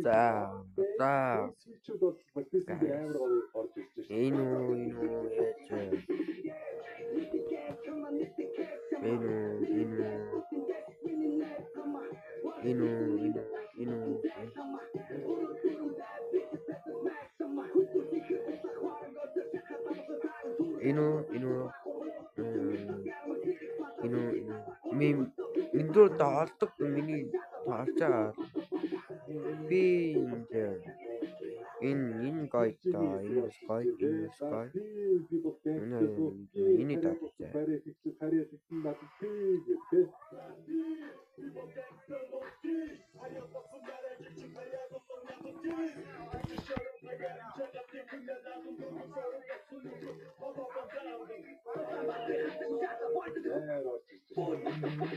За одоо Switch-үүд бол Batman дээр амар гоё орж ирж шээ. Энэ үү, энэ үү яаж вэ? Энэ үү, энэ үү. Энэ үү, энэ үү, энэ үү. Энэ үү, энэ үү. Энэ үү, энэ үү. Минь дүү олдог миний олж байгаа. Би энэ энэ гоё доо, энэ бас гоё, энэ бас гоё. Би бол Энэ энийг давчаа. Харьяа хийсэн надад би гэх тэ. Амар орж ирж байна.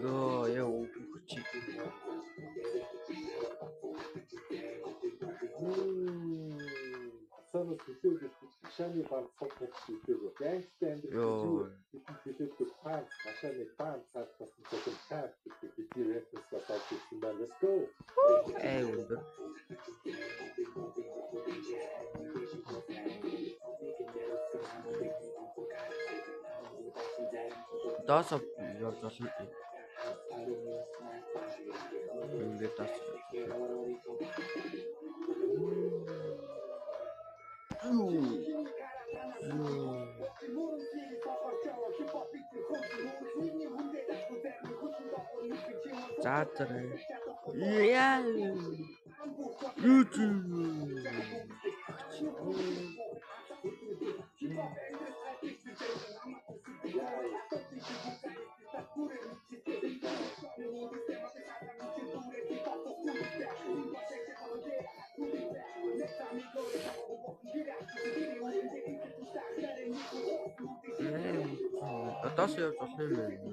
Йоо, яа үхчих. Асаанаас төлөөд ирсэн гашааны баг цог гэж шийдээгүй. Гангста амьдрал гэж юу? Йоо. Бидний төлөөдөх панц, гашааны панц цаатсан цогон панц гэдэг бидний референс олж ирсэн байна. Let's go. Ай өндөр. Доосоо явж болно. Ингээд даас. Юу. За зэрэг. Яа. Юу ч. Доош явж болох юм байна.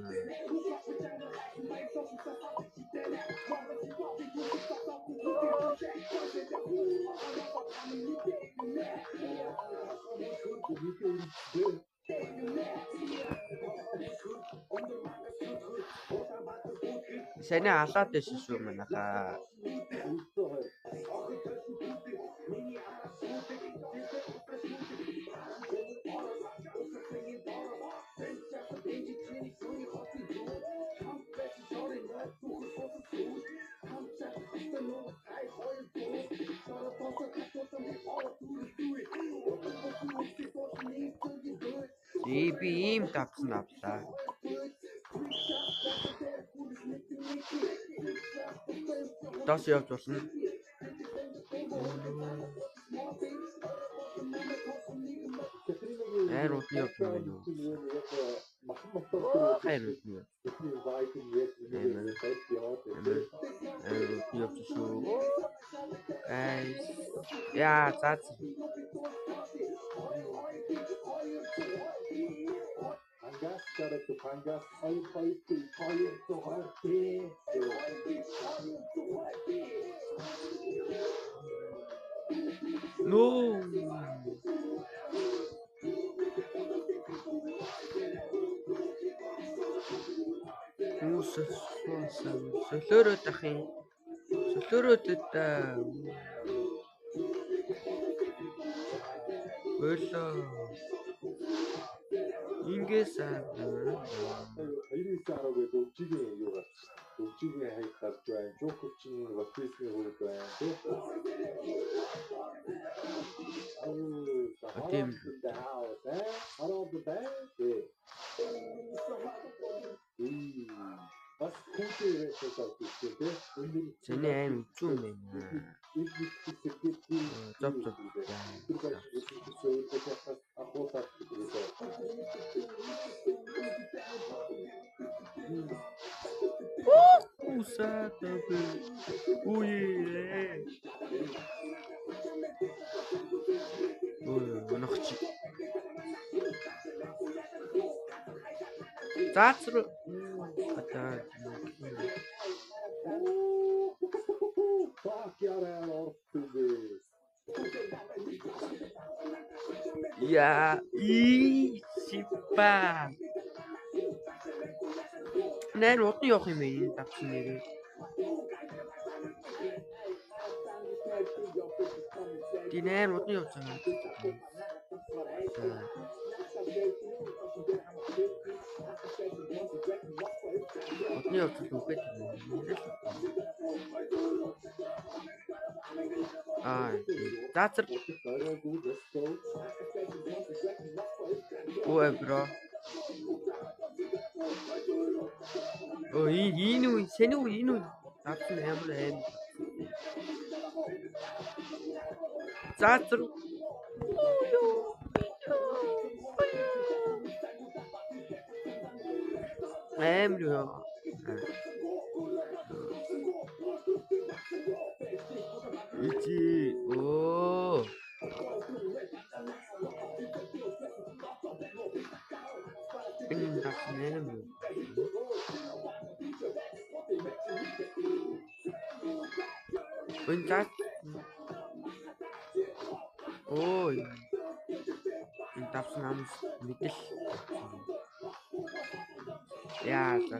Саний алаад байсан шүү манайхаа. Би ийм давсан авлаа. Доош явж болно. Айр удны явж байгаа юм уу? Махан мотор дээр Хайр удны явж. бидний vibe нь яг Амар. нэг яваад Амар. Айр удны явж шүү. Guys. Яа, за. Пангас shout to Пангас 2 2 2 2 No. Хүмүүс солиороод ах юм. Солиороод та. Болоо. Ингээс аа. 29 10 гэдэг өвжигийн юу гарч шээ. Өвжигийн хаяг гарч байна. Жуковчин Ватисны хувьд байна тий. Аа. Тийм. Хараад бай. Тий. Бас хүүтэй ирээсээ авч тий. Өндөр Сэний аим хэцүү юм байна. Зов зов. Сатабэ. Үе. Ой, нохч. Заацруу. Одоо Fuck яраа орсон. Яа, и сипа. Нэр удаа явах юм ээ давсан нэрээ. Ди нэр удаа явж байгаа. За. Удны явж үгээд юм. Аа, заацар. Өө бро. Өө энэ үе сэний үе энэ үе давсан амар аим. Заацар. Амар ёо. Ичи оо. Энэ давсан амар. Энэ заац. Оо. Энэ давсан амс мэдэл. Яа, за.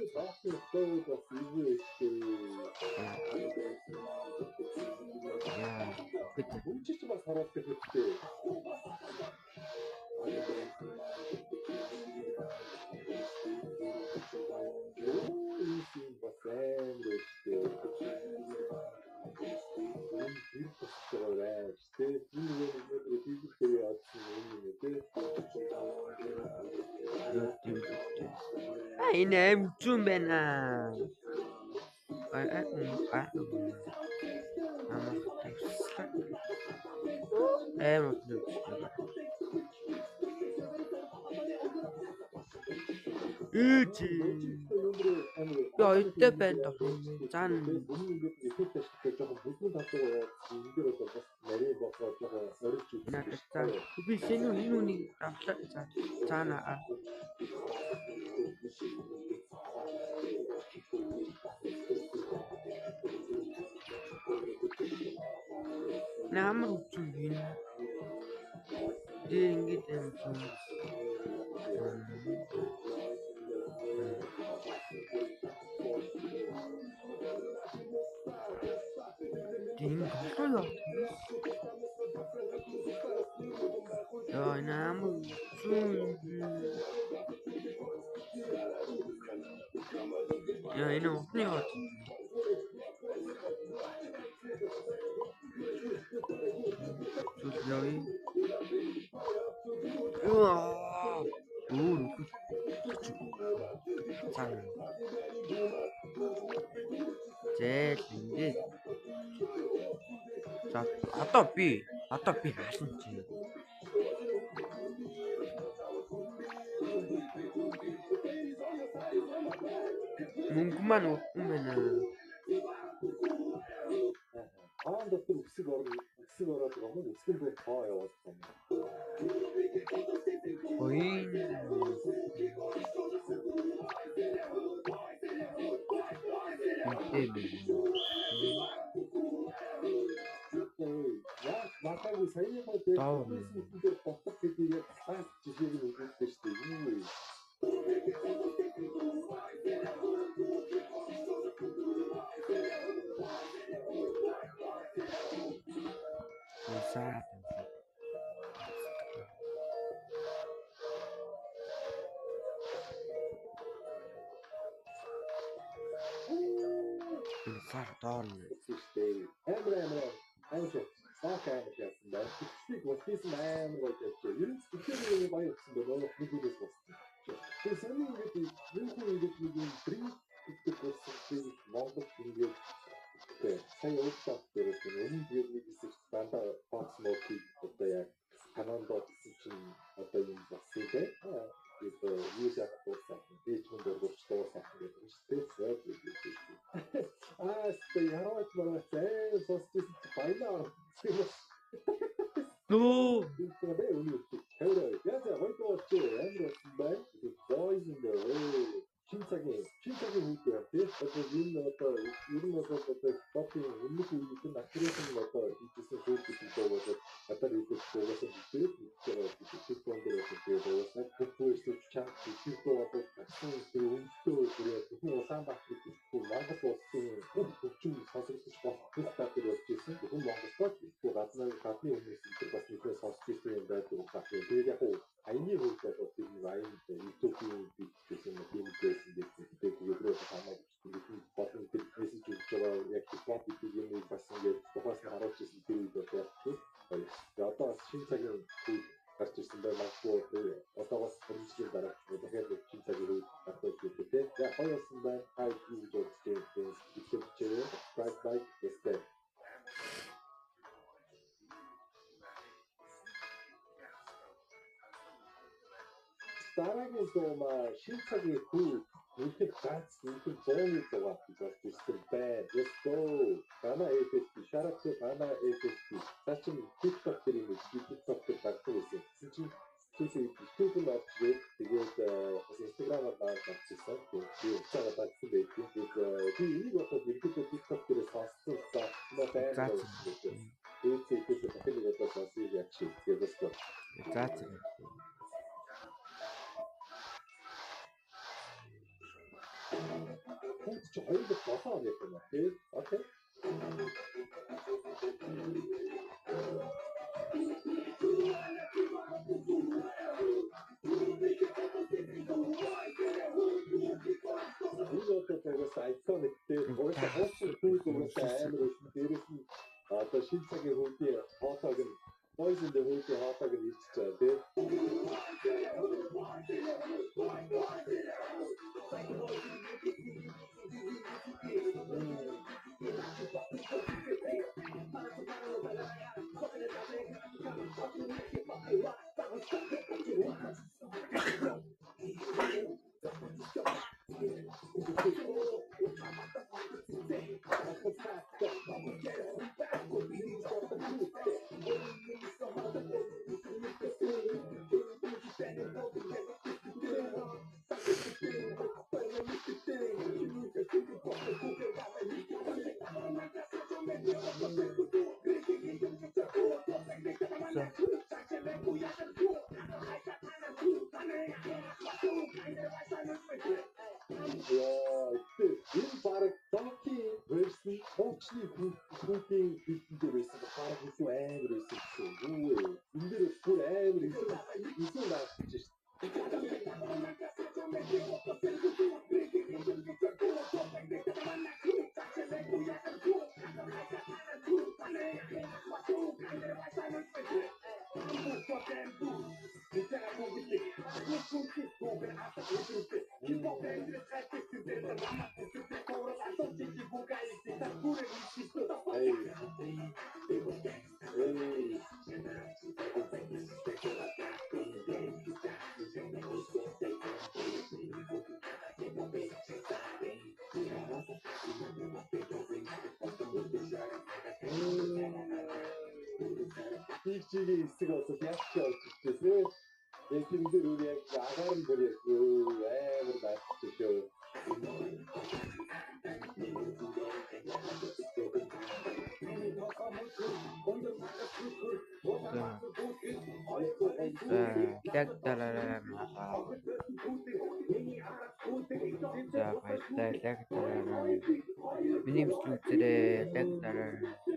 Яа, бид Хүнчиж бас харуулдаг хэрэгтэй. Энэ бас амар өстэй. Энэ тэр бостой байж тэ энэ нэг нэг яадсан юм юм тэ. А энэ аим зүүн байна. А а а. Амах тавьслаа. Аим утны. Ээжи. Би оюуттай байна доо. Зан ингээд эффект ашигтай жоохон бүлгэн тавдаг энэ дээр одоо бас нарийн босоо жоохон орилж надад за би сэнүү энэ үнийг авлаа. За заана. Намар үчэн би. Дэ ингээд юм зүн. Энэ голоо яа. Яа, энэ амар үчэн. Яа, энэ утны яа. Зүйл явъя. Уаа. Өөр үхэх. Цаана. Зээл ингээд. За одоо би халан чи. Мөнгө маань удсан байна. Хаан дотор үсэг орно, үсэг ороод байгаа юм. Үсгэн дээр тоо яваад байгаа юм. Ой. Яг матаагүй саяныхаа дээр дээр ботох гэдэг яг класс жишээг нь өгүүлсэн шүү дээ. Юу вэ? Саа. Энэ сар доор нь. Амар амар амар саак амар яасан байна. Тэгсийг болсон амар гоё явж. Ер нь зүгээр гоё явсан байна. Нэг хүнээс болсон. Тэгээ сони ингээд юм хүн ингээд нэг юм дринк гэдэг болсон. Монгол ингээд сая уучлалт дээрээс өмнө тэгээд нэг хэсэг дандаа Pop Smoke-ийг одоо яг канонд орсон чинь одоо юм болсон те. юу яах дуусах дээчмэн дөрвч дуусах гэдэг нь шүү дээ. Аа сте яравч маргач аа сонсч баялаа. Нөө. Тэр үнэ тавиа. Яа за хоёр болж амар болсон байна. Boys in the road. Шин цагийн үед яа тий. Одоо энэ одоо ер нь бол одоо хипхопын өмнөх үеийн нь аккуратын одоо хийжсэн хүү гэдэг дуу бол надад хэлэх угаасаа битээ мэдж байгаа гэдэг тэр дуу дээр бол тэгээд угаасаа бүх үйлсүүд чанга тэр дуу бол гарсан тэр өмнөдөө бүр зөвхөн Улаанбаатар гэдэг Монгол улсын бүх хөгжим сонсогдож болох бүх газар болж ирсэн. Зөвхөн Монголдоо ч илүү гадны хүмүүс энэ бас нэлээд сонсч ирсэн юм байдаг ухаах. Тэгээд яг уу аяны хувьд бол тэр нэг аян YouTube-ийн бит гэсэн юм тийм байсан гэдэг. Тэгээд ерөөсөө хамаагүй бидний болон тэр мессеж өгч байгаа яг хипхоп гэдэг юмыг бас ингээд тухаас нь харуулж ирсэн тэр үед бол ялцгүй. Тэгээд одоо бас шинэ цагийн үед гарч ирсэн бай магадгүй одоо бас 20 жилийн дараа дахиад шинэ цагийн үед гарах байх гэдэг тийм. За гоё болсон байна. Та юу гэж бодож байна? Сэтгэлээ бичээрэй. Subscribe, like, share. Дараагийн дуу маа шинэ цагийн хүү үнэхээр ганц үнэхээр 100 дугаар гэж болж ирсэн байна. Let's go. Гана FSP, shout out to Гана FSP. За чин TikTok дээр юм TikTok дээр гардаг байсан. Тэгсэн чинь сүүлийн үед YouTube-д орж ирээд тэгээд бас Instagram-аар гарч ирсэн. Тэгээд би уцаагаа дагсан байдаг. Тэгээд би энийг одоо ерөнхийдөө TikTok дээр сонссон за байна. Тэгээд тэгээд дахин нэг одоо сонсъё яг шиг. Тэгээд let's go. За за. Хүүхд чи 2007 оны юм байна тий. Окей. Энэ одоо угаасаа iconic тий. Угаасаа хуучин хүүхд угаасаа амар байсан. Дээрээс нь одоо шинэ цагийн хүүхдийн хоолойг нь Boys in the Hood-ийн хоолойг нь ирчихэж байгаа тий. Яа, энэ баг Donkey version хуучны хүүхдийн бэлтэн дээр байсан баг илүү амар байсан гэсэн. Юу вэ? Энэ дээр бүр амар илүү наашиж шээ. Эй. Чигийн хэсэг бол яг ч явж ирчихсэн. Яг тэр дээр үр яг агаар нь бүр яг амар наашчих шүү. За, лайк дараарай. За, баярлалаа. Лайк дараарай. Миний бичлэг үзээрэй. Лайк дараарай.